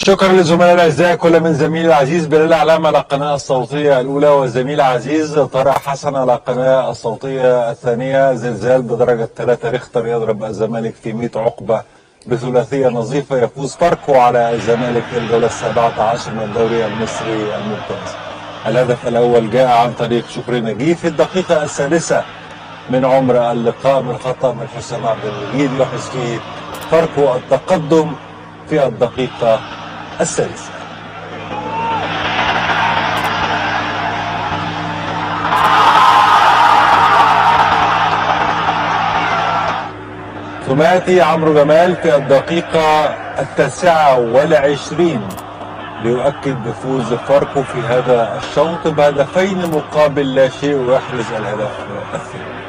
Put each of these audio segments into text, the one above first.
شكرا لزملائي الاعزاء، كل من زميلي العزيز بلال علام على القناة الصوتية الاولى، والزميل العزيز طارق حسن على القناة الصوتية الثانية. زلزال بدرجة 3 ريختر يضرب الزمالك في 100 عقبه بثلاثيه نظيفة، يفوز فاركو على الزمالك في الجولة 17 من الدوري المصري الممتاز. الهدف الاول جاء عن طريق شكري نجيب في الدقيقة السادسة من عمر اللقاء من خطأ من حسام عبد المجيد، يحرز فيه فاركو التقدم في الدقيقة السادسة. ثم يأتي عمرو جمال في الدقيقة 29 ليؤكد بفوز فاركو في هذا الشوط بهدفين مقابل لا شيء، ويحرز الهدف الثاني.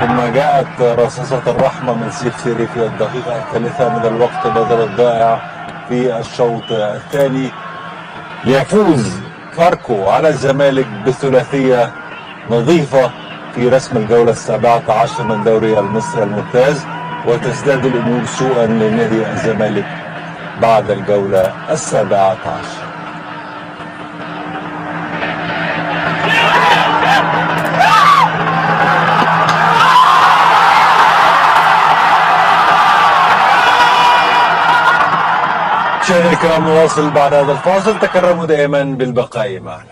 ثم جاءت رصاصة الرحمة من سيف سيري في الدقيقة الثالثة من الوقت بدل الضائع في الشوط الثاني، ليفوز فاركو على الزمالك بثلاثية نظيفة في رسم الجولة 17 من دوري المصري الممتاز، وتزداد الأمور سوءا لنادي الزمالك بعد الجولة 17. مشاهدينا الكرام، نواصل بعد هذا الفاصل، تكرموا دائما بالبقاء معنا.